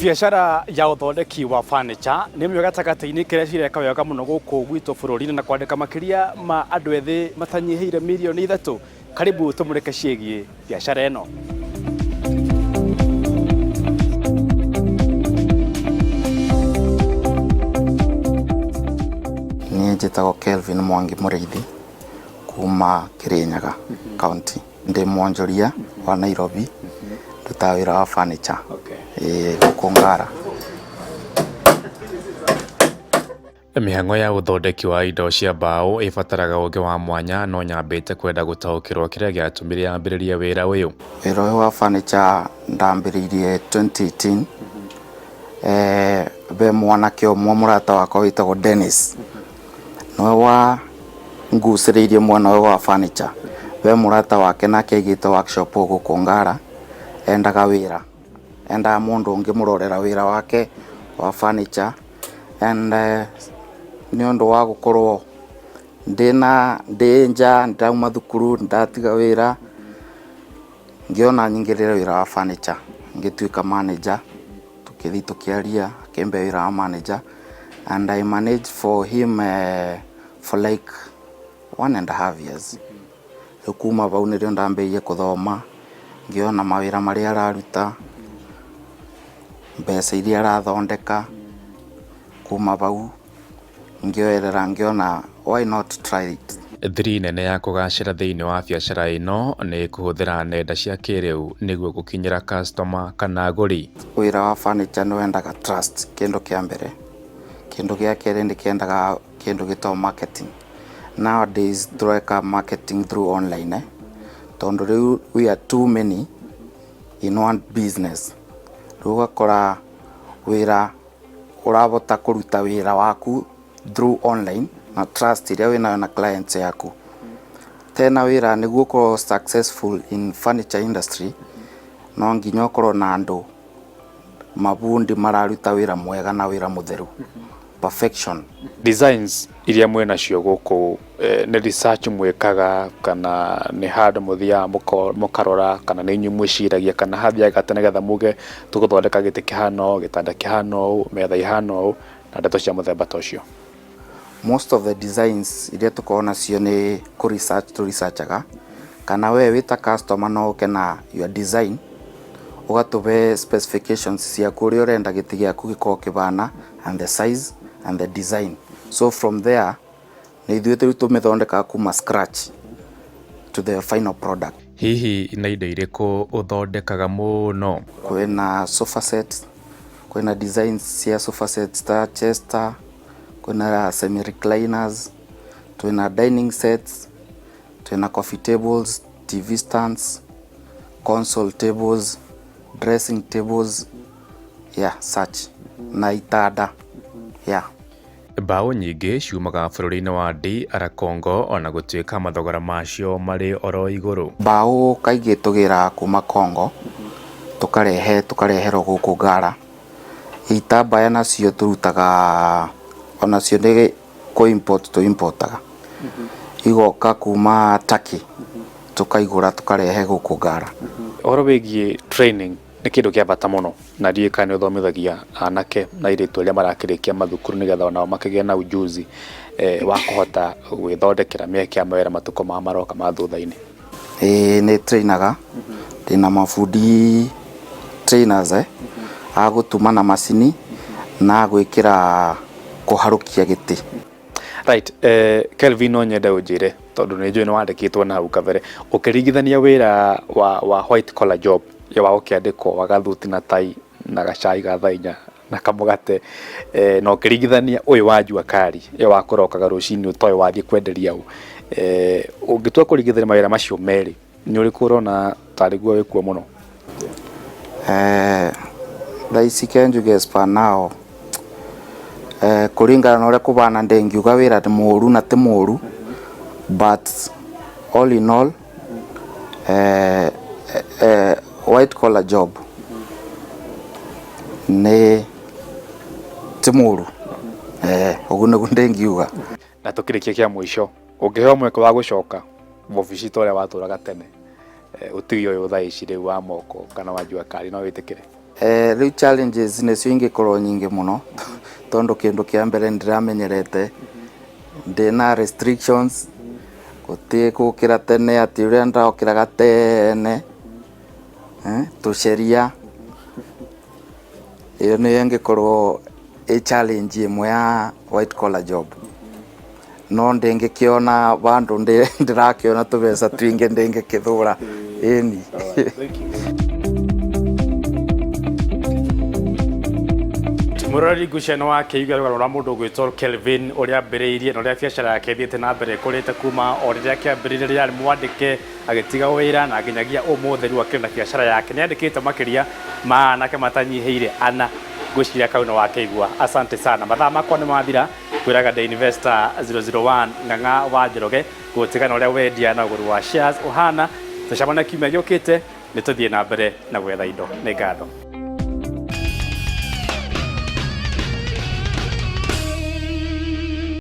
Biacara ya ũthondeki wa furniture nĩ ĩmwe gatagatĩ-inĩ kĩrĩa cireka wega mũno gũkũ gwitũ bũrũri-inĩ na kwandĩka makĩria ma andũ ethĩ matanyihĩire mirioni 3. Karibu tũmũrĩke ciĩgiĩ biacara ĩno. Niĩ njĩtagwo Kelvin Mwangi Mũrĩithi kuma Kĩrĩnyaga County. Ndĩ mwonjoria wa Nairobi, ndutaga wĩra wa furniture ĩĩ gũkũ Ngara. Mĩhang'o ya ũthondeki wa indo cia mbaũ ĩbataraga ũũgĩ wa mwanya no nyambĩte kwenda gũtaũkĩrwo kĩrĩa gĩatũmire yambĩrĩrie wĩra ũyũ. Wĩra ũyũ wa furniture ndambĩrĩirie 2018. Ve mwanake ũmwe mũrata wakwa wĩtagwo Dennis, nĩwe wa ngucĩrĩirie mwena ũyũ wa furniture. Ve mũrata wake nake aigĩte workshop gũkũ Ngara, endaga wĩra, endaga mũndũ ũngĩmũrorera wĩra wake wa furniture and nĩ ũndũ wa gũkorwo ndĩna ndĩ nja, ndauma thukuru, ndatiga wĩra, ngĩona nyingĩrĩre wĩra wa furniture, ngĩtuĩka manager, tũkĩthiĩ tũkĩaria, akĩmbe wĩra wa manager and I managed for him for like 1.5 years. Rĩu kuma bau nĩrĩo ndambĩrĩirie kũthoma, ngĩona mawĩra marĩa araruta, mbeca iria arathondeka, kuma bau ngĩoerera ngĩona why not try it. Thiri nene ya kũgacĩra thĩinĩ wa biacara ĩno nĩ kũhũthĩra nenda cia kĩrĩu nĩguo gũkinyĩra customer kana agũri. Wĩra wa furniture nĩ wendaga trust kĩndũ kĩa mbere. Kĩndũ gĩa kerĩ nĩ kĩendaga kĩndũ gĩtagwo marketing. Nowadays tũreka marketing through online, eh? Tondũ rĩu we are too many in one business. Rĩu ũgakora wĩra ũrahota kũruta wĩra waku through online na trust ĩrĩa wĩnayo na clients yaku. Tena wĩra nĩguo ũkorwo successful in furniture industry no nginya ũkorwo na andũ mabundi mararuta wĩra mwega na wĩra mũtheru, perfection. Designs iria mwĩnacio gũkũ, nĩ research mwĩkaga kana nĩ handũ mũthiaga mũkarora, kana nĩ inyuĩ mwĩciragia, kana hathiaga atĩa nĩgetha muge tũgũthondeka gĩtĩ kĩhana ũũ, gĩtanda kĩhana ũũ, metha ihana ũũ, na ndeto cia mũthemba ta ũcio? Most of the designs iria tũkoragwo nacio nĩ kũ research tũ researchaga, kana we wĩ ta customer no ũke na your design, ũgatũhe specifications ciaku ũrĩa ũrenda gĩtĩ gĩaku gĩkorwo kĩhana and the size and the design. So from there nĩ ithuĩ rĩu tũmĩthondekaga kuma scratch to the final product. Hihi nĩ indo irĩkũ ũthondekaga mũno? Kwĩna sofa sets, kwĩna designs cia sofa sets ta Chester, kwĩna semi recliners, twĩna dining sets, twĩna coffee tables, TV stands, console tables, dressing tables, yeah, such na itanda, yeah. Mbaũ nyingĩ ciumaga bũrũri-inĩ wa DR Congo ona gũtuĩka mathogora macio marĩ oro igũrũ. Mbaũ kaingĩ tũgĩraga kuma Congo, tũkarehe tũkareherwo gũkũ Ngara. Itambaya nacio tũrutaga onacio nĩ kũ import tũ importaga, igoka kuma Turkey, tũkaigũra tũkarehe gũkũ Ngara. Ũhoro wĩgiĩ training nĩ kĩndũ kĩa bata mũno na ndiũĩ kana nĩ ũthomithagia anake na airĩtu arĩa marakĩrĩkia mathukuru nĩgetha onao makĩgĩe na ujuzi wa kũhota gwĩthondekera mĩeke ya mawĩra matukũ maya maroka ma thutha-inĩ. Ĩĩ, nĩ trainaga, ndĩna mabundi trainers a gũtuma na macini na gwĩkĩra kũharũkia gĩtĩ. Right, Kelvin, no nyende ũnjĩre tondũ nĩ njũĩ nĩ wandĩkĩtwo na hau kabere, ũkĩringithania wĩra wa white collar job ya wa gũkĩandĩkwo wa gathuti na tai na gacai ga thaa 4 na kamũgate, na ũkĩringithania ũyũ wa jua kali ĩyo wa kũrokaga rũcinĩ ũtoĩ wathiĩ kwenderia ũ, ũngĩtua kũringithania mawĩra macio merĩ, nĩ ũrĩkũ ũrona tarĩ guo wĩkuo mũno? Thaa ici ke njuge as per now, kũringana na ũrĩa kũbana, ndĩngiuga wĩra nĩ mũru na ti mũru, but all in all, white collar job nĩ ti mũru, ũguo nĩguo ndĩngiuga. Na tũkĩrĩkia kĩa mũico, ũngĩheo mweke wa gũcoka wabici ta ũrĩa watũraga tene, ũtige ũyũ thaa ici rĩu wa moko kana wa jua kali, no wĩtĩkĩre? Rĩu challenges nĩcio ingĩkorwo nyingĩ mũno, tondũ kĩndũ kĩa mbere ndĩramenyerete ndĩna restrictions, gũtirĩ gũkĩra tene atĩ ũrĩa ndokĩraga tene, tũceria ĩyo nĩyo ĩngĩkorwo ĩ challenge ĩmwe ya white collar job. No ndĩngĩkĩona vandũ ndĩrakĩona tũbeca twingĩ ndĩngĩkĩthũra ĩni. Mũroreri ngucano wa kĩigua rũgano rwa mũndũ ũgwĩtwo Kelvin, ũrĩa ambĩrĩirie na ũrĩa biacara yake ĩthiĩte na mbere ĩkũrĩte kuma o rĩrĩa akĩambĩrĩirie, rĩrĩa arĩ mwandĩke agĩtiga wĩra na nginyagia ũmũthĩ rĩu akĩrĩ na biacara yake. Nĩ andĩkĩte makĩria ma anake matanyihĩire ana. Ngwĩciria kau nĩ wakĩigua. Asante sana. Mathaa makwa nĩ mathira. Kwĩraga The Investor 001 Ng'ang'a wa Njoroge gũtigana ũrĩa wendia na ũgũri wa shares ũhana. Tũcemanie kiumia gĩũkĩte, nĩ tũthiĩ na mbere na gwetha indo. Nĩ ngatho.